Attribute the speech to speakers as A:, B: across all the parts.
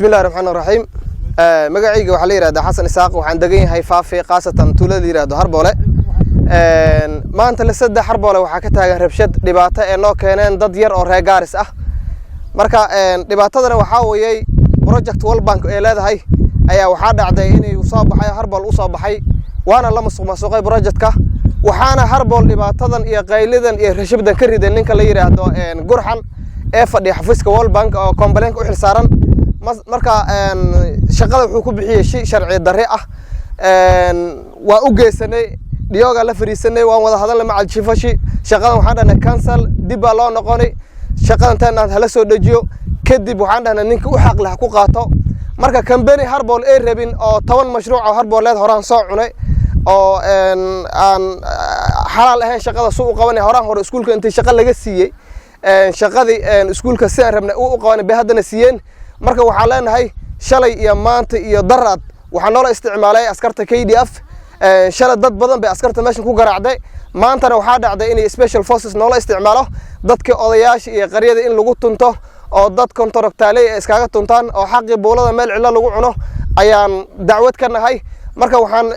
A: Bismillahi raxmaan raxiim. Magacayga waxaa la yihahdaa Xasan Isaaq. Waxaan degan yahay Faafi, khaasatan tuulada la yihahdo Harboole. Maanta la saddex Harboole waxaa ka taagan rabshad, dhibaato ee noo keeneen dad yar oo reer Gaaris ah. Marka dhibaatadana waxaa weeyey project World Bank ee leedahay ayaa waxaa dhacday inay soo baxay, Harbool usoo baxay, waana la musuq maasuqay projectka. Waxaana Harbool dhibaatadan iyo qaylidan iyo rashabdan ka riday ninka la yidhaahdo Gurxan ee fadhiya xafiiska World Bank oo complaintka u xilsaaran. Marka shaqada wuxuu ku bixiyey shi sharci darre ah. Waa u geysanay, dhiyoogaa la fariisanay, waan wada hadalnay macal jifashi. Shaqadan waxaan dhahnay cancel, dib baa loo noqonay, shaqadan taan hala soo dejiyo. Kadib waxaan dhahnay ninka u xaq leh ha ku qaato. Marka company Harbool ay rabin oo 10 mashruuc oo Harbooleed horaan soo cunay oo aan xalaal ahayn shaqada su u qabanay, horaan hore iskuulka intii shaqa laga siiyey, shaqadii iskuulka sidaan rabnay u qabanay bay haddana siiyeen. Marka waxaan leenahay shalay iyo maanta iyo daraad waxaa noola isticmaalay askarta KDF. Shalay dad badan bay askarta meeshan ku garaacday. Maantana waxaa dhacday inay special forces noola isticmaalo, dadka odayaasha iyo qaryada in lagu tunto oo dad kontarogtaaley ay iskaga tuntaan oo xaqii buulada meel cillo lagu cuno ayaan dacwad ka nahay. Marka waxaan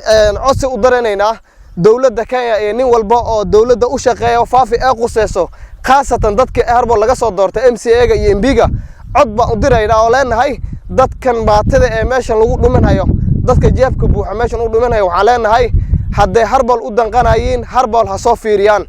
A: codsi u daranaynaa dowladda Kenya iyo nin walba oo dowladda u shaqeeya Faafi ee quseyso, khaasatan dadka Harbool laga soo doortay, MCA-ga iyo MP-ga. Cod baan u diraynaa oo leenahay dadkan baatida ee meeshan lagu dhuminhayo, dadka jeebka buuxa meeshan u dhuminhayo, waxaan leenahay hadday Harbool u danqanayiin, Harbool ha soo fiiriyaan.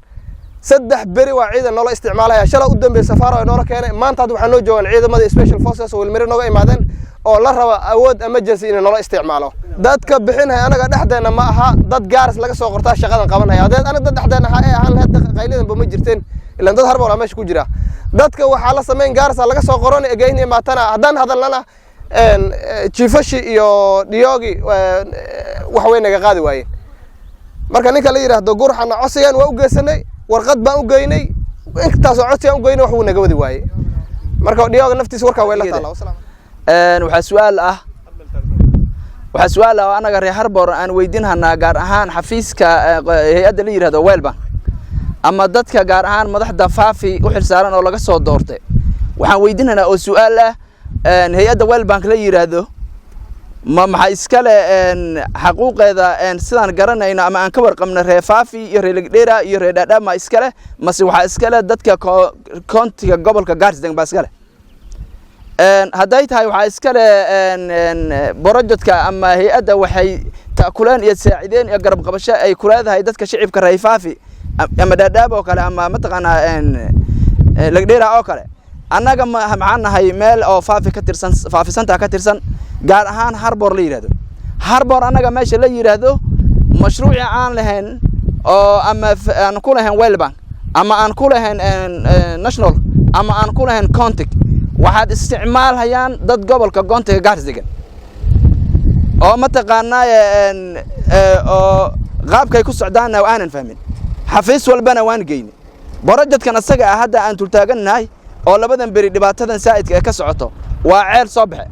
A: 3 beri waa ciidan noola isticmaalaya. Shalay u dambeey safaaro ay noola keenay. Maanta hadda waxaa noo joogaan ciidamada special forces oo Wilmeri nooga imaadeen oo la raba awood emergency inay noola isticmaalo. Dadka bixinaya anaga dhexdeena ma aha, dad Gaaris laga soo qortaa shaqadan qabanaya. Haddee anaga dad dhexdeena ha ee ahaan lahayd, qaylidanba ma jirteen, ilaan dad Harbool meesha ku jira. Dadka waxaa la samayn Gaarisa laga soo qoran egeyn imaatana. Haddaan hadalnana jiifashi iyo dhiyoogi wax way naga qaadi waayeen. Marka ninka la yidhaahdo Gurxana codsigan waa u geysanay, warqad baan u geynay, intaasoo codsigaan u geynay, wax wuu naga wadi waayey. Marka dhiyooga naftiisa warkaa way la taalla.
B: Waxaa su-aal ah oo annaga reer Harboor aan weydiin hanaa, gaar ahaan xafiiska hay-adda la yihahdo World Bank ama dadka gaar ahaan madaxda Faafi u xilsaaran oo laga soo doortay. Waxaan weydiin hanaa oo su-aal ah: hay-adda World Bank la yidhaahdo ma maxaa iskale xaquuqeeda? Sidaan garanayno ama aan ka warqabno, reer Faafi iyo reer Legdheera iyo reer Dhaadhaab ma iskale, mase waxaa iskale dadka countyga gobolka Gaaris baa iskale? Hadday tahay waxaa iskale projectka ama hay-adda, waxay ta'kuleen iyo saacideen iyo garab qabasho ay ku leedahay dadka shicibka reer Faafi ama Dhaadhaab oo kale ama mataqaanaa Legdheera oo kale. Annaga maxaan nahay? Meel oo Faafi ka tirsan, Faafisanta ka tirsan, gaar ahaan Harboor la yidhahdo. Harboor annaga meesha la yidhaahdo, mashruuci aan lahayn oo ama aan ku lahayn World Bank ama aan ku lahayn national ama aan ku lahayn county, waxaad isticmaalhayaan dad gobolka countyga Gaaris degan oo mataqaanaa oo qaabkay ku socdaanna aanan fahmin. Xafiis walbana waan geynay. Projectkan asaga ah hadda aan tultaagannahay oo labadan beri dhibaatadan saa'idka ee ka socoto waa ceel soo baxe,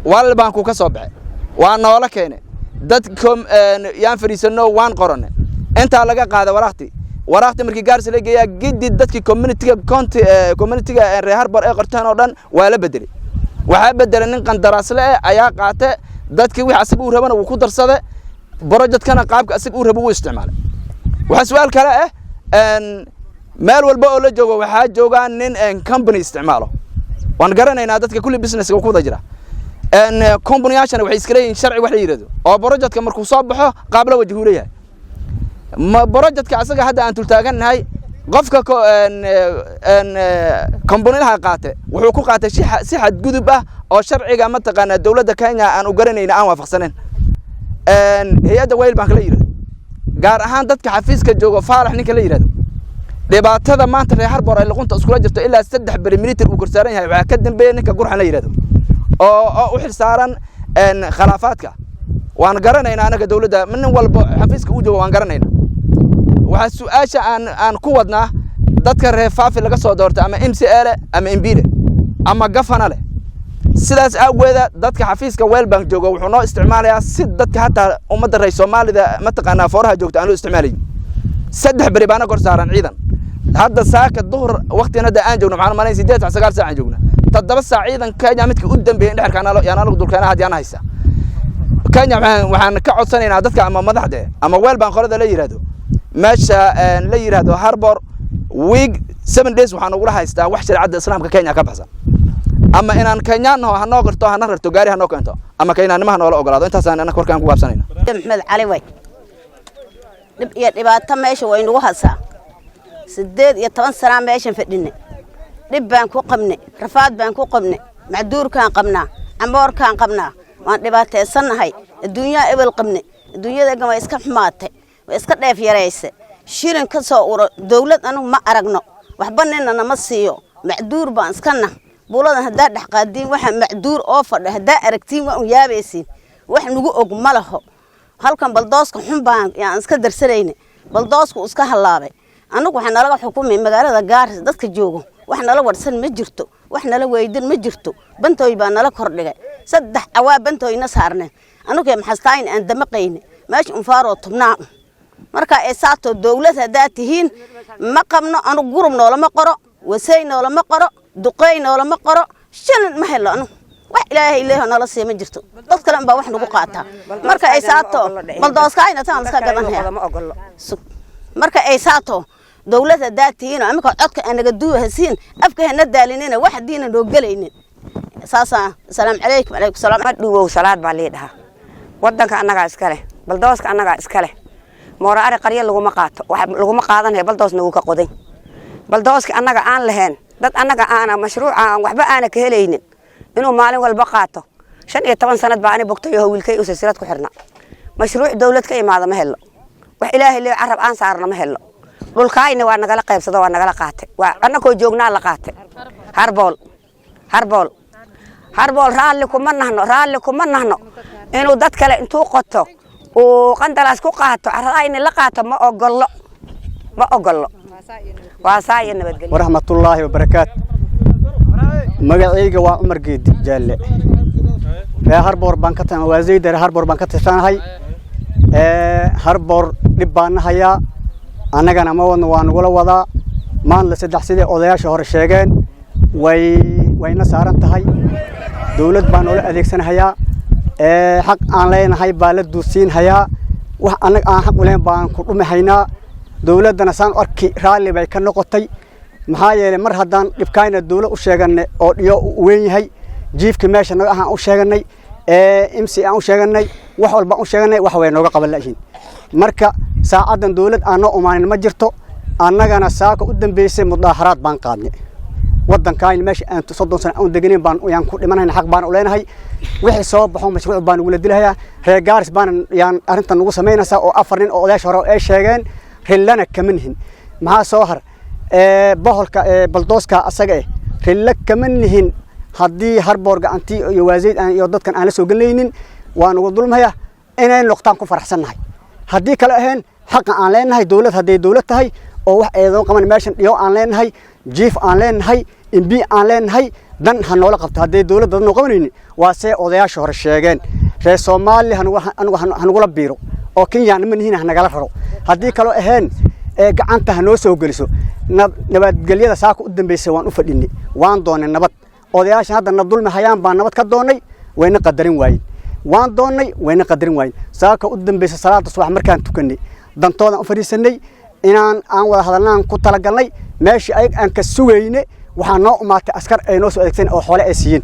B: World Banku ka soo baxe, waa noola keene. Dad yaan fadhiisanno, waan qoranne, intaa laga qaada waraaqti. Waraaqti markii Gaaris la geeyaa, gidi dadkii communityga county, communityga reer Harboor ee qorteen oo dhan waa la bedelay. Waxaa bedelay nin qandaraasle eh ayaa qaate. Dadkii wixii asaga uu rabana wuu ku darsade, projectkana qaabka asaga uu rabo wuu isticmaalay. Waxaa su-aal kale ah: meel walba oo la joogo waxaa joogaa nin company isticmaalo. Waan garanaynaa, dadka kulli businesska ku wada jira. Companyyaashana waxay iska leeyihiin sharci wax la yidhahdo oo projectka markuu soo baxo qaab la wajahuu leeyahay. Ma projectka asaga hadda aan tultaagannahay, qofka companylaha qaate wuxuu ku qaatay si xadgudub ah oo sharciga mataqaanaa dowladda Kenya aan u garanayna aan waafaqsaneyn. Hay-adda World Bank la yidhahdo, gaar ahaan dadka xafiiska joogo, Faarax ninka la yidhahdo, dhibaatada maanta reer Harboor ay luqunta iskula jirto ilaa 3 beri military uu korsaaran yahay, waxaa ka dambeeya ninka Gurxan la yidhahdo oo u xil saaran khilaafaadka. Waan garanaynaa anaga dowladda, nin walba xafiiska uu joogo waan garanaynaa. Waxaa su-aasha aan ku wadnaa dadka reer Faafi laga soo doortay, ama MCA leh ama MP leh ama governor leh. Sidaas awgeeda dadka xafiiska World Bank jooga wuxuu noo isticmaalayaa si dadka hataa ummadda reer Soomaalida mataqaanaa fooraha joogta aan loo isticmaalayn. 3 beri baana kor saaran ciidan. Hadda saaka duhur waqtigan hadda aan joogno, maxaan malayn 8 saac, 9 saac aan joogna. 7 saac ciidan Kenya midka u dambeeyay in dhexirka yaana lagu dulkeena had yaana haysa. Kenya waxaan ka codsanaynaa dadka ama madaxda ama World Bank qolada la yiraahdo, meesha la yiraahdo Harbor week 7 days waxaan ugula haystaa wax shareecada Islaamka Kenya ka baxsan. Ama inaan Kenyaan hanoo qirto, hana rarto, gaari hanoo keento, ama Kenyaannimo hanoola ogolaado. Intaasaan anaka warkaan ku gaabsanayna.
C: Maxamed Cali way dhib iyo dhibaato meesha way nagu hasaa. 18 sanaa meeshan fadhinay, dhib baan ku qabnay, rafaad baan ku qabnay, macduurkaan qabnaa, camboorkaan qabnaa, waan dhibaataysannahay. Adduunyaa ebel qabnay, adduunyada egan waa iska xumaatay, waa iska dheef yarayse. Shilin ka soo uro dawlad anugu ma aragno, waxba nina nama siiyo, macduur baan iska nah. Buuladan haddaa dhex qaadiin, waxa macduur oo fadha haddaa aragtiin, waa un yaabaysiin. Wax nagu og ma laho. Halkan baldooska xun baan yaan iska darsanayna, baldoosku iska hallaabay. Annagu waxaa nalaga xukumay magaalada Gaaris dadka joogo, wax nala warsan ma jirto, wax nala weydin ma jirto. Bantooy baa nala kordhigay, 3 cawaa bantooyna saarneen. Annagu maxastaayn aan damaqayne meesha unfaaroo tubnaa. Marka ay saato, dowlad haddaa tihiin ma qabno. Anugu gurub noolama qoro, wasey noolama qoro, duqey noolama qoro, shilin ma helo. Anugu wax Ilaahay leeho nala siiya ma jirto, dad kale unbaa wax nagu qaataa. Marka ay saato, baldooskaayna taan iska gadanhaya. Marka ay saato, dowlad haddaa tihiin, aminka codka aanaga duuhasiin, afka hana daalinina, wax haddiina noo gelaynin. Saasaa. Asalaamu calaykum. Calaykum salaam.
D: Ma dhuwow, salaad baa lii dhahaa. Wadanka annagaa iska leh, baldooska annagaa iska leh. Moora ari qaryo laguma qaato, wax laguma qaadanaya. Baldoosna wuu ka qoday. Baldooska annaga aan lahayn, dad annaga aana mashruuca aan waxba aana ka helaynin inuu maalin walba qaato. 15 sanad baa ani bogtay oo wiilkay u silsilad ku xirna. Mashruuc dawlad ka imaada ma helo, wax Ilaahay lee carab aan saarno ma helo. Dhulkaayna waa nagala qaybsado, waa nagala qaatay, waa annakoo joognaa la qaatay. Harbool, Harbool, Harbool, raalli kuma nahno, raalli kuma nahno inuu dad kale intuu qoto uu qandalaas ku qaato, carradayna la qaato. Ma ogollo, ma ogollo. Waa saa iyo nabadgelyo.
E: Waraxmatullaahi wabarakaatu. Magacayga waa Cumar Geedi Jaalle, reer Harboor baan ka waasayda, reer Harboor baan ka tirsanahay. Harboor dhib baan na hayaa, annagana ma wadno, waa nagula wadaa. Maanla saddex, sidai odayaasha hore sheegeen, way wayna saaran tahay. Dawlad baa noola adeegsanhayaa, xaq aan leenahay baa la duusiinhayaa, wax annaga aan xaq u lahayn baan ku dhumihaynaa. Dawladdana saan arki raalli bay ka noqotay. Maxaa yeelay, mar haddaan dhibkaayna dawlad u sheeganay oo dhiyo u weyn yahay, jiifka meesha naga ahaan u sheeganay, MC aan u sheeganay, wax walba u sheeganay, wax way nooga qaban laayihiin. Marka saacaddan dawlad aan noo umaanin ma jirto. Annagana saaka u dambeysay mudaaharaad baan qaadnay. Waddankaayna meesha aan 30 sano aan deganin baan yaan ku dhimanayna, xaq baan u leenahay. Wixii soo baxo mashruuc baan nagula dilahayaa. Reer Gaaris baan yaan arrintan nagu samaynaysaa oo afar nin oo odayaasha hore ay sheegeen, rillana kama nihin. Maxaa soo har? Boholka baldooska asaga eh rilla kama nihin. Haddii Harboor gacantii iyo waasayd iyo dadkan aan la soo gelaynin, waa nagu dulmaya. Inay noqtaan ku faraxsannahay. Haddii kale ahayn, xaqa aan leenahay dawlad, hadday dawlad tahay oo wax eedoon qaban, meeshan dhiyo aan leenahay, jiif aan leenahay, MP aan leenahay, dan ha noola qabto. Hadday dawladda dan noo qabanaynin, waa see odayaasha hore sheegeen, reer Soomaali hanagula biiro oo Kenya nima nihiin, hanagala raro. Haddii kaloo ahayn, ee gacanta ha noo soo geliso. Nabadgelyada saaka u dambeysay waan u fadhinay, waan doonnay nabad. Odayaashan hadda na dulmi hayaan baan nabad ka doonnay, wayna qadarin waayeen. Waan doonnay, wayna qadarin waayeen. Saaka u dambeysay salaada subax markaan tukanay, dantoodaan u fadhiisanay, inaan aan wada hadalnaan ku talagalnay. Meeshii ayag aan ka sugayne, waxaa noo umaatay askar ay noo soo adeegsan oo xoole ay siiyeen.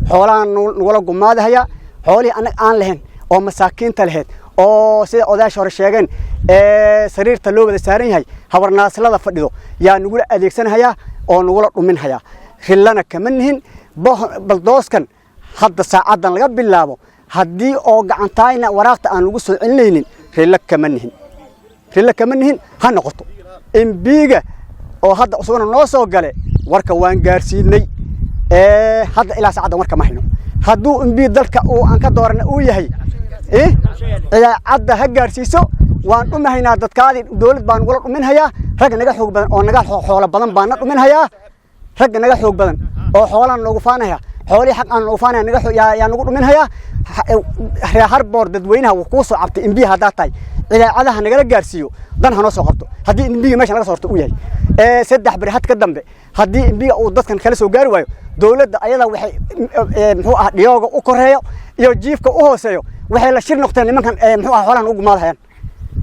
E: Xoolahaan nagula gumaadahaya, xoolihii annaga aan lahayn oo masaakiinta lahayd, oo sida odayaasha hore sheegeen ee sariirta loo wada saaran yahay, habarnaaslada fadhido, yaa nagula adeegsanhayaa oo nagula dhuminhayaa. Rillana kama nihin. Baldooskan hadda saacaddan laga bilaabo, haddii oo gacantaayna waraaqta aan lagu soo celinaynin, rilla kama nihin, rilla kama nihin. Ha noqoto MP-ga oo hadda cusubna noo soo gale, warka waan gaarsiinay. Hadda ilaa saacaddan warka ma hayno. Hadduu MP dalka uu aan ka doorana uu yahay, idaacadda ha gaarsiiso. Waan dhumahaynaa dadkaadii, dawlad baa nagula dhuminhayaa. Ragga naga xoog badan oo naga xoolo badan baan na dhuminhayaa. Ragga naga xoog badan oo xoolaan noogu faanaya, xoolihii xaq aan noogu faanaya naga yaa nagu dhuminhayaa. Reer Harboor dadweynaha wuu kuu soo cabtay. MP haddaa tahay, idaacadaha nagala gaarsiiyo, dan ha noo soo qabto. Haddii MP-ga meesha naga soo horto uu yahay. 3 beri had ka dambe haddii MP-ga uu dadkan kala soo gaari waayo, dowladda ayada waxay, muxuu ah, dhiyooga u koreeyo iyo jiifka u hooseeyo waxay la shir noqteen nimankan, muxuu ah, xoolahan u gumaadahayaan.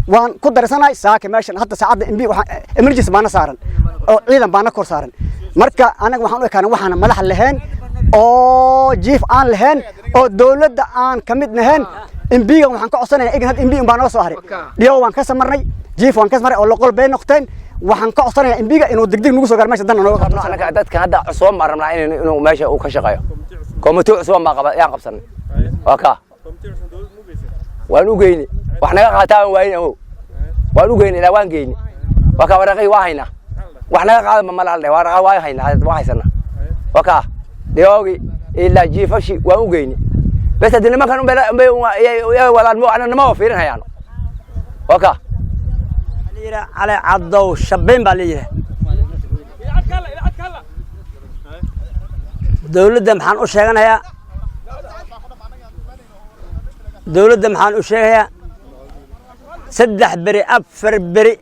E: Waan ku darsanahay saaka meeshan hadda saacadda MP waxaa emergency baana saaran oo ciidan baana kor saaran. Marka anaga waxaan u ekaanay waxaana madax lahayn oo jiif aan lahayn oo dowladda aan ka mid nahayn. MP-ga waxaan ka codsanayaa egan hadda MP baa noo soo haray. Dhiyo waan ka samarnay, jiif waan ka samarnay oo loqol bay noqteen. Waxaan ka codsanayaa MP-ga inuu degdeg nagu soo gaaro meesha danna nooga qabno.
F: Anaga dadka hadda cusub baan rabnaa inuu meesha uu ka shaqeeyo. Committee cusub baan qaba yaan qabsanay. Waa kaa waan u geyni, wax naga qaataan waayni, awow, waan u geyni ilaa waan geyni. Waa kaa waraaqihii waa haynaa, wax naga qaadan ma malaha dheh. Waraqa waa haynaa, waa haysanaa. Waa kaa dhiyoogi ilaa jiifashi waan u geyni bes. Haddii nimankan unbay wadaan mo nima fiirin hayaan. Waa kaa.
G: Cali Cadow Shabeyn baa la yidhaha. Dowladda maxaan u sheeganayaa? Dowladda maxaan u sheegayaa? 3 beri, 4 beri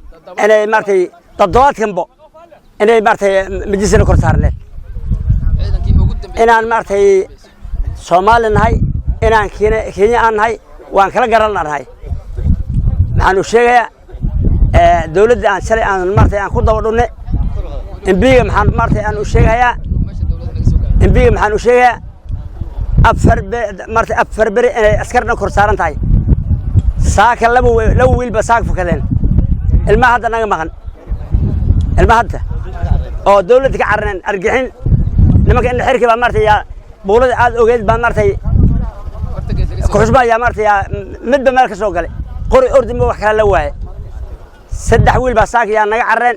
G: inay maaragtay toddobaadkanbo inay maaragtay majlisana kor saarneed, inaan maaragtay Soomaali nahay, inaan Kenya aan nahay waan kala garan nahay. Maxaan u sheegayaa dowladda aan shalay aan maaragtay aan ku daba dhunne MP-ga? Maxaan maaragtay aan u sheegayaa MP-ga? Maxaan u sheegayaa 4 maaragtay 4 beri inay askarna kor saaran tahay. Saaka laba wiil ba saaka fakadeen. Ilmaha hadda naga maqan, ilmaha hadda oo dowladda ka carareen argixin nimanka in xirki baa maaragtay yaa buulada aad ogeed baa maaragtay kuxusba yaa maaragtay yaa midba meel ka soo galay qori ordi ma wax kala la waaye. 3 wiil baa saaka yaa naga carareen.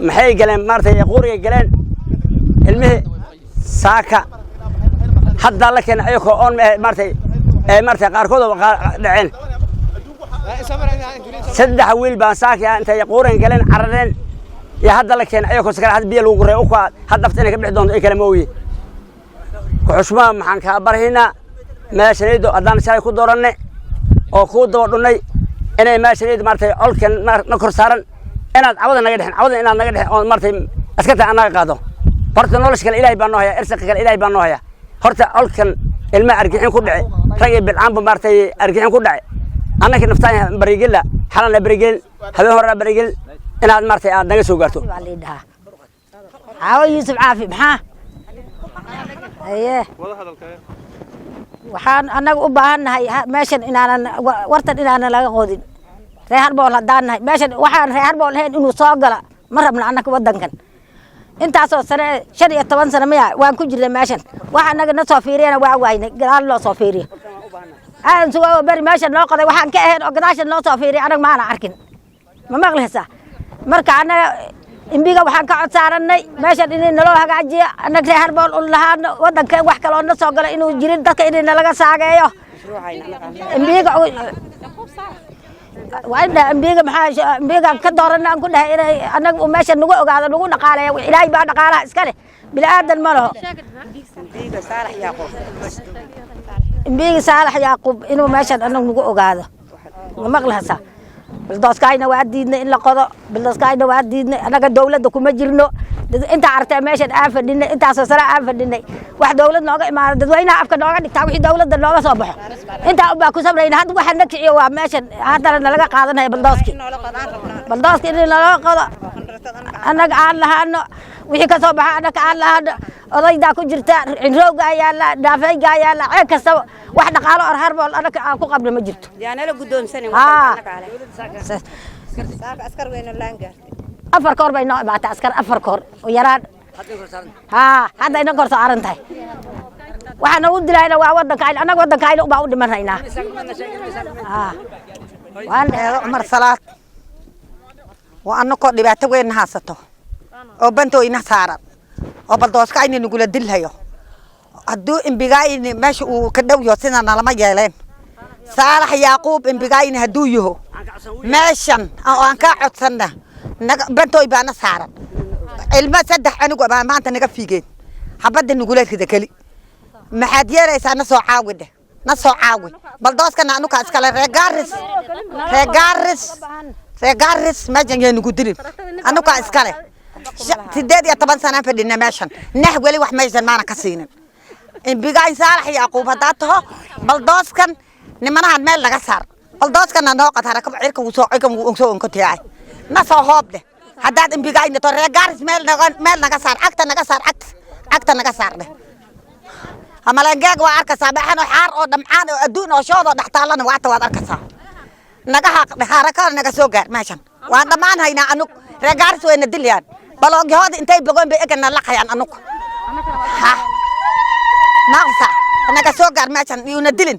G: Maxay galeen? Maaragtay qurigay galeen ilmihii. Saaka hadda la keenay ayakoo oon maaragtay maaragtay qaarkood oo dhaceen. 3 wiil baan saaka intay quuran galeen carareen iyo hadda la keenay ayakoo sakara hadda biyo lagu guray u kaa hadda nafta inay ka bixi doonto in kale ma ogi. Kuxushmaha maxaan kaa barhaynaa meeshanaydo haddaan shalay ku dooranne oo kuu daba dhunnay inay meeshanaydo maaragtay colkan na kor saaran inaad cawada naga dhexin, cawada inaad naga dhexin oo maaragtay askarta aan naga qaado. Horta nolosha kale Ilaahay baa noo haya, irsaqa kale Ilaahay baa noo haya. Horta colkan ilmaha argixin ku dhace, rag iyo bilcaanba maaragtay argixin ku dhace. Annaka naftaan barigela xalana barigelin, habeen horena barigelin inaad maaragtay aad naga soo gaarto.
H: Baa lii dhahaa Caawo Yuusuf Caafi. Maxaa haye? Waxaan annaga u baahan nahay meeshan inaanan wartan inaanan laga qodin. Reer Harbool haddaan nahay, meeshan waxaan reer Harbool lahayn inuu soo gala ma rabna. Annaga waddankan intaasoo sane, 15 sano miya, waan ku jirnay meeshan. Wax annaga na soo fiiriyana waa waynay. Gadaal loo soo fiiriyo aadan sugaa beri meeshan noo qoday waxaan ka ahayn oo gadaashan noo soo fiiriya annaga maana arkin. Ma maqlihaysaa? Marka annaga MP-ga waxaan ka codsaaranay meeshan inay naloo hagaajiyo, annaga reer Harbool un lahaano, waddanka wax kaloo na soo gala inuu jirin, dadka inay nalaga saageeyo. MP-ga waa in dhaha MP-ga maxaa MP-ga ka dooranna aan ku dhahay inay annaga uu meesha nagu ogaado, nagu dhaqaaleeyo. Ilaahay baa dhaqaalaha iska leh, bini aadan ma laho. MP-ga Saalax Yaaquub inuu meeshan annaga nagu ogaado. Ma maqlihaysaa? Bildooskaayna waa diidnay in la qodo, bildooskaayna waa diidnay. Annaga dowladda kuma jirno. Intaa aragtay meeshan aan fadhinay, intaasoo sare aan fadhinay, wax dowlad nooga imaado dadweynaha afka nooga dhigtaa wixii dowladda nooga soo baxo intaa unbaa ku sabrayna. Hadda waxa na kiciyo waa meeshan haddana nalaga qaadanaya baldooski. Baldooski in nalaga qodo, annaga aan lahaano, wixii ka soo baxa annaga aan lahaano. Odaydaa ku jirta, cinroowgaa yaalla, dhaafaygaa yaalla, ceeg kastaba wax dhaqaalo or Harbool annaga aan ku qabno ma jirto. Haa, 4 koor bay noo imaatay askar, 4 koor oo yaraan. Haa, hadda ina kor saaran tahay. Waxaa nagu dilayna waa waddanka annaga, waddanka ayna ubaa u dhiman haynaa. Haa.
I: Eedo Cumar Salaad. Waa annakoo dhibaato weyn haysato oo bantooyna saaran oo baldooska ayna nagula dilhayo. Hadduu MP-gaayni meesha uu ka dhow yaho sida nalama yeeleen. Saalax Yaaquub MP-gaayni hadduu yaho meeshan oo aan kaa codsanna naga bantooy baana saaran. Ilmo 3 anigu baa maanta naga fiigeen, xabadda nagula rida keli. Maxaad yeelaysaa? Na soo caawi dheh, na soo caawi. Baldooskana anukaa iskale. Reegaaris, reegaaris, reegaaris, meeshan yay nagu dilin, anukaa iskale. 18 sanaan fadhina meeshan. Nah, weli wax maysan maana ka siinin. MP-gayn Saalax Yaaquub haddaa taho, baldooskan nimanahan meel naga saar, baldooskana noo qad. Haraka cirka wuu soo, cirka wuu soo onkotiyaay, na soo hoob dheh. Haddaad MP-gayna to reer Gaaris, meel naga saar, cagta naga saar, cagta, cagta naga saar dheh. Amalengeeg waa arkaysaa baxan oo xaar oo dhamcaan oo adduun oo shood oo dhex taallana waata, waad arkaysaa. Naga haaq dheh, harakada naga soo gaar. Meeshan waan dhammaan haynaa anug. Reer Gaaris wayna dilayaan, baloogyahooda intay bogoon bay egana laqayaan anug. Ha maqlisa, naga soo gaar meeshan, yuuna dilin,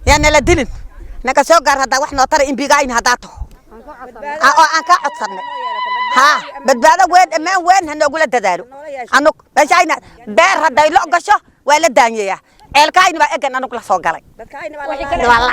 I: yaa nala dilin. Naga soo gaar haddaa wax noo tara. MP-gayna haddaa taho oo aan kaa codsanay, ha badbaado weyn, ammaan weyn ha noogula dadaalo anug. Meeshayna beer hadday lo gasho waa la daanyeeyaa. Ceelkaayna baa egan anug la soo galay. Waa la.